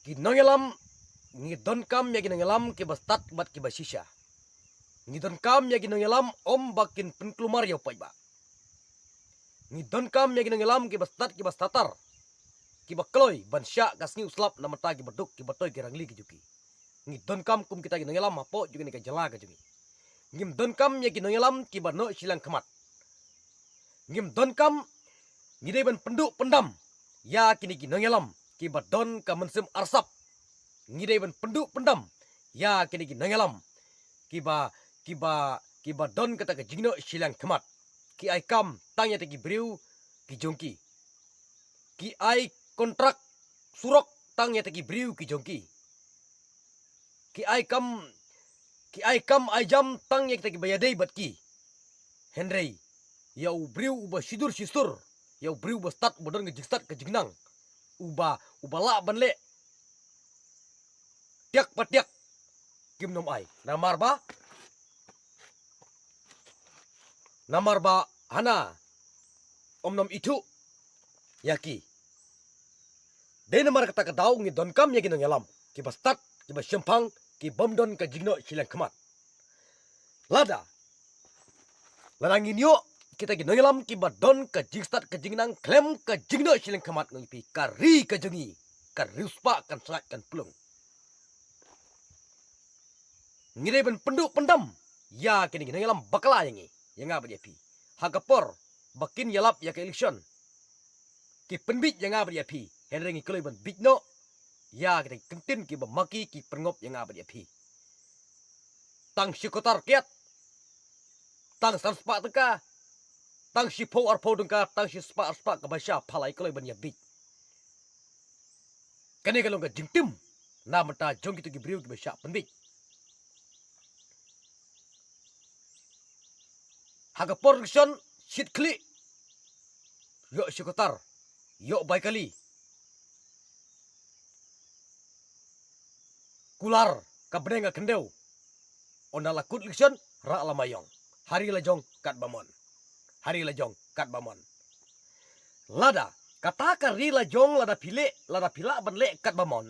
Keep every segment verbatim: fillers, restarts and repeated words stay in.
Ki nongïalam, ngi donkam ïa ki nongïalam kiba stad bad kiba shisha. Ngi donkam ïa ki nongïalam ym ba kin pynkulmar ïa u paidbah. Ngi donkam ïa ki nongïalam kiba stad kiba satar, kiba kloi ban shah ka sngi u slap na bynta kiba duk kiba toi ki rangli ki jong ki. Ngi donkam kum kita ki nongïalam hapoh jong kane ka jylla ka jong ngi. Ngim donkam ïa ki nongïalam kiba noh shiliang khmat. Ngim donkam, ngi dei ban pynduh pyndam ïa kine ki nongïalam kiba don ka mynsiem arsap. Ngi dei ban pynduh pyndam ïa kine ki nongïalam kiba, kiba, kiba don kata ka jingnoh shiliang khmat. Ki ai kam tang ïa kita ki briew ki jong ki. Ki ai kontrak surok tang ïa kita ki briew ki jong ki. Ki ai kam, ki ai kam ai jam tang ïa kita kiba ïadei bad ki. Hynrei ïa u briew uba shidur shisur, ïa u briew uba stad, uba don ka jingstad ka jingnang, uba, uba lah ban leh tiak pa tiak, kim nym ai. Namar ba, namar ba hana ym nym ithuh ïa ki. Dei namar kata ka daw ngi donkam ïa ki nongïalam kiba stad, kiba shemphang, ki bym don ka jingnoh shiliang khmat. Lada, lada ngin ïoh kita ki nongïalam kiba don ka jingstad ka jingnang khlem ka jingnoh shiliang khmat, ngi ong ïa phi, ka ri ka jong ngi ka riewspah kan sngewbha kan pynlong. Ngi dei ban pynduh pyndam ïa kine ki nongïalam bakla ïa ngi, ïa nga bad ïa phi. Ha ka por ba kin ïalap ïa ka election, ki pynbit ïa nga bad ïa phi, hynrei ngi kloi ban bit noh ïa kita ki kyntien kiba ma ki ki pynngop ïa nga bad ïa phi. Tang shi kwatar kiat, tang san spah tyngka, tang shiphew arphew tyngka, tang shi spah ar spah kaba sha pha la ngi kloi ban ïa bit. Kane ka long ka jingtim na bynta jong kito ki briew kiba shah pynbit. Ha ka por election, shit khlieh, ïoh shi kwatar, ïoh bai kali, kular ka bneng ka khyndew. Ynda la kut election, rah la maiong. Ha ri la jong katba mon. Ha ri la jong katba mon. Lada kata ka ri la jong, lada phi leh, lada phi lah ban leh katba mon,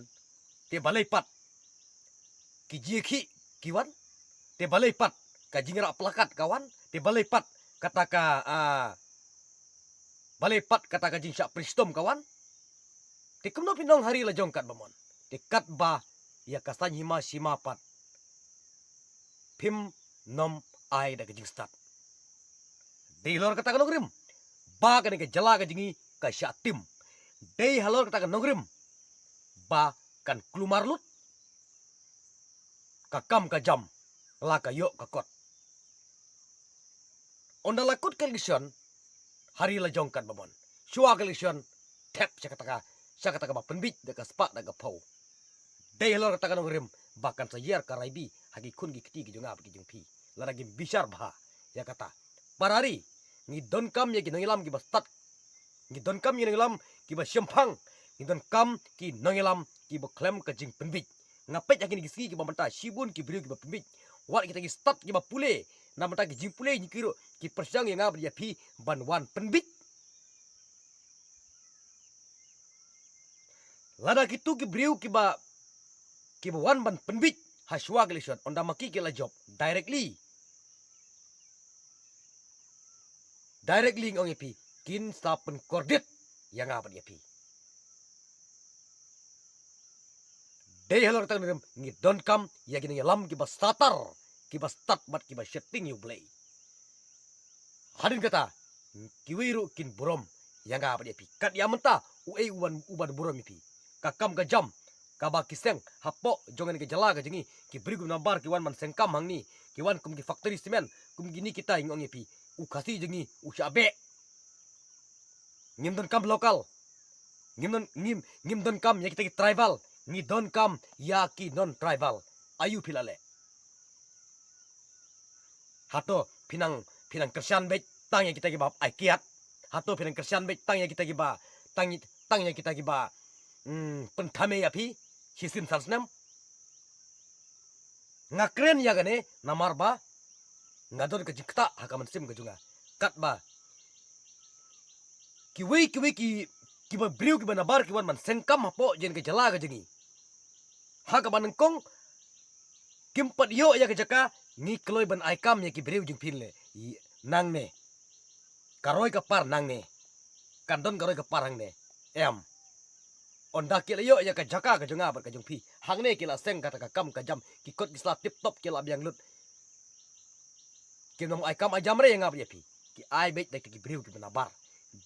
te balei pat ki jingïakhih ki wan? Te balei pat ka jingrah plakat ka wan? Te balei pat kata ka, ah, balei pat kata ka jingshah pynshitom ka wan? Te kumno phin ong ha ri la jong katba mon? Te katba ïa ka saiñ hima sima pat phim nym ai da ka jingstad. Dei halor kata ka nongrim ba kane ka jylla ka jong ngi ka shah tim. Dei halor kata ka nongrim ba kan kulmar lut ka kam ka jam, la ka ïoh ka kot. Ynda la kut ka election, ha ri la jong katba mon. Shuwa ka election, thep sha kata ka, sha kata kaba pynbit da ka spah da ka phew. Dei halor kata ka nongrim ba kan sa ïar ka raibi ha ki khun ki kti ki jong nga bad ki jong phi. Lada kim bishar bha ïa kata, para ri, ngi donkam ïa ki nongïalam kiba stad, ngi donkam ïa ki nongïalam kiba shemphang, ngi donkam ki nongïalam kiba khlem ka jingpynbit. Nga peit ha kine ki sngi kiba mynta shibun ki briew kiba pynbit. Wat kita ki stad kiba pule na bynta ki jingpule, ngi kyrpad ki pyrshang ïa nga bad ïa phi ban wan pynbit. Lada kito ki briew kiba, kiba wan ban pynbit ha shuwa ka election, ynda ma ki ki la jop, directly, directly nga ong ïa phi, kin sa pynkordit ïa nga bad ïa phi. Dei halor kata ka nongrim ngi donkam ïa ki nongïalam kiba satar, kiba stad bad kiba sheptieng ïa U Blei. Hadien kata, kiwei ruh kin burom ïa nga bad ïa phi. Kat ïa mynta, uei u ban, u ban burom ïa phi? Ka kam ka jam kaba ki seng hapoh jong kane ka jylla ka jong ngi, ki briew ki nabar ki wan ban seng kam hangne, ki wan kum ki factory cement, kum kine kita, nga ong ïa phi, u Khasi jong ngi u shah beh. Ngim donkam local. Ngim don, ngim, ngim donkam ïa kita ki tribal. Ngi donkam ïa ki non tribal. Aïu phi la leh? Hato phi nang, phi nang kyrshan beit tang ïa kita kiba ai kiad? Hato phi nang kyrshan beit tang ïa kita kiba, tang, tang ïa kita kiba, hmm, pynthame ïa phi shisien san snem? Nga kren ïa kane namar ba nga don ka jingktah ha ka mynsiem ka jong nga. Katba kiwei kiwei ki, kiba briew kiba nabar ki wan ban seng kam hapoh jong ka jylla ka jong ngi, Ha kaba nyngkong, kim pat ïoh ïa ka jaka, ngi kloi ban ai kam ïa ki briew jong phi le. Nangne. Ka roi ka par nangne. Kan don ka roi ka par hangne. Em. Ynda ki la ïoh ïa ka jaka ka jong nga bad ka jong phi, hangne ki la seng kata ka kam ka jam, ki kot ki sla tip top ki la biang lut. Kim nym ai kam ai jam re ïa nga bad ïa phi. Ki ai beit da ki briew kiba nabar.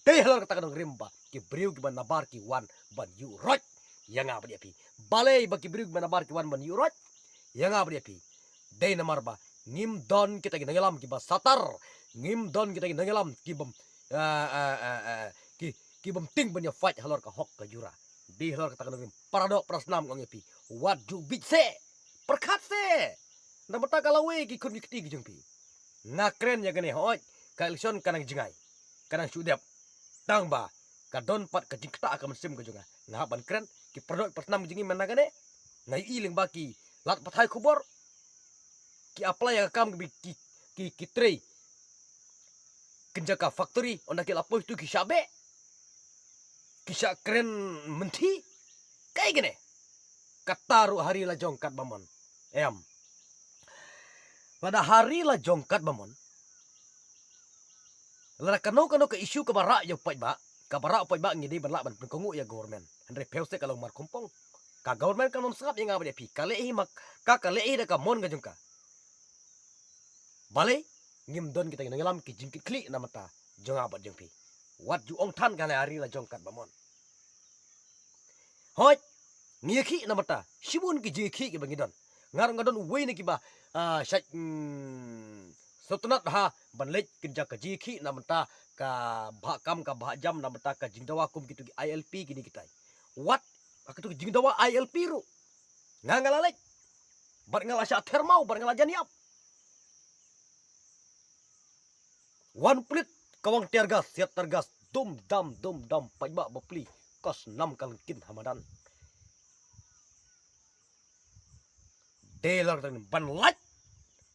Dei halor kata ka nongrim ba ki briew kiba nabar ki wan ban ïuh roit ïa nga bad ïa phi. Balei ba ki briew kiba nabar ki wan ban ïuh roit ïa nga bad ïa phi? Dei namar ba ngim don kita ki nongïalam kiba satar. Ngim don kita ki nongïalam kibym, ah, ah, ah, ah, ki, kibym tieng ban ïa fight halor ka hok ka jura. Dei halor kata ka nongrim, para doh para snam nga ong ïa phi, wat ju bit se. Pyrkhat se. Namar ta ka lawei ki khun ki kti ki jong phi. Nga kren ïa kane, hooid, ka election ka nang jngai, ka nang shu dep. Tang ba ka don pat ka jingktah ka mynsiem ka jong nga, nga hap ban kren. Ki para doh para snam ki jong ngi mynta kane, nga ïohi lyngba ki lad pathai khubor, ki apply ïa ka kam, ki, ki, ki, ki trei kynja ka factory, ynda ki la poi tu ki shah beh, ki shah kren mynthi. Kaei kane? Kata ruh ha ri la jong katba mon. Em. Lada ha ri la jong katba mon, lada kano kano ka issue kaba rah ïa u paidbah, kaba rah u paidbah, ngi dei ban lah ban pynkohnguh ïa government. Hynrei phi ïohsngew ka long markhumpong. Ka government kan nym sngap ïa nga bad ïa phi. Ka leh hi ma ka, ka leh hi da ka mon ka jong ka. Balei? Ngim don kita ki nongïalam ki jingkitkhlieh na bynta jong nga bad jong phi. Wat ju ong than ka leh ha ri la jong katba mon. Hooid, ngi ïakhih na bynta shibun ki jingïakhih kiba ngi don. Nga ruh nga don uwei na kiba, ah, shait, mm, sngewtynnat ha ban leit kynja ka jingïakhih na bynta ka bhah kam ka bhah jam, na bynta ka jingdawa kum kitu ki I L P kine kitai. Wat ha kitu ki jingdawa I L P ruh, nga nga la leit. Bad nga la shah ther maw, bad nga la jan ïap. Wan pulit, kawang tear gas, siat tear gas, dum dam, dum dam, paidbah bapli, ka snam ka lyngkhin ha madan. Dei halor kata ban lait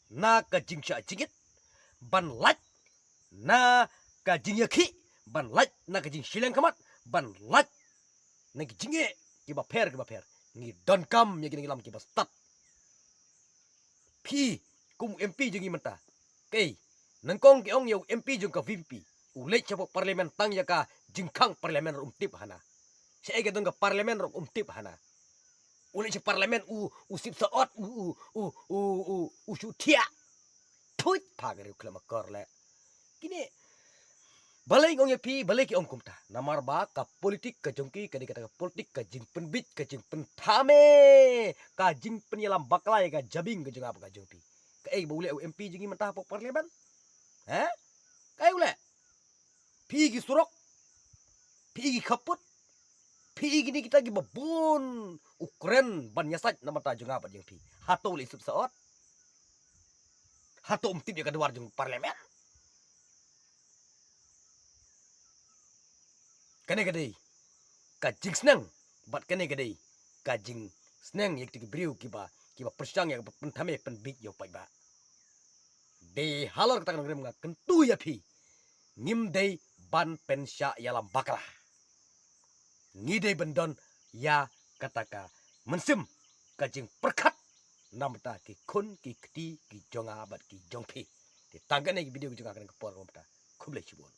na ka jingshah jingit, ban lait na ka jingïakhih, ban lait na ka jingshiliang khmat, ban lait na ki jingeh kiba pher kiba pher. Ngi donkam ïa ki nongïalam kiba stad. Phi kum u M P jong ngi mynta, kaei, nyngkong ki ong ïa u M P jong ka V P P, u leit shapoh parliament tang ïa ka jingkhang parliament ruh um tip hana. Shaei ka don ka parliament ruh um tip hana. U leit sha parliament u, u sip sa ot, u, u, u, u, u, u shu thiah. Thuit pha ka riew khlem akor leh. Kine, balei nga ong ïa phi, balei ki ong kumta? Namar ba ka politik ka jong ki ka dei kata ka politik ka jingpynbit, ka jingpynthame, ka jingpynïalam bakla ïa ka jabieng ka jong nga bad ka jong phi. Kaei ba u leh u M P jong ngi mynta hapoh parliament? He? Kaei u leh? Phi ki surok, phi ki khappud, phi kine kita kiba bun u kren ban ïasaid na bynta jong nga bad jong phi. Hato u leh sip sa ot? Hato um tip ïa ka duwar jong parliament? Kane ka dei ka jingsneng, bad kane ka dei ka jingsneng ïa kita ki briew kiba, kiba pyrshang ïa kaba pynthame pynbit ïa u paidbah. Dei halor kata ka nongrim nga kyntu ïa phi, ngim dei ban pynshah ïalam bakla. Ngi dei ban don ïa kata ka mynsiem, ka jingpyrkhat na bynta ki khun ki kti ki jong nga bad ki jong phi. Te tang kane ki video ki jong nga ha kane ka por, khublei shibun.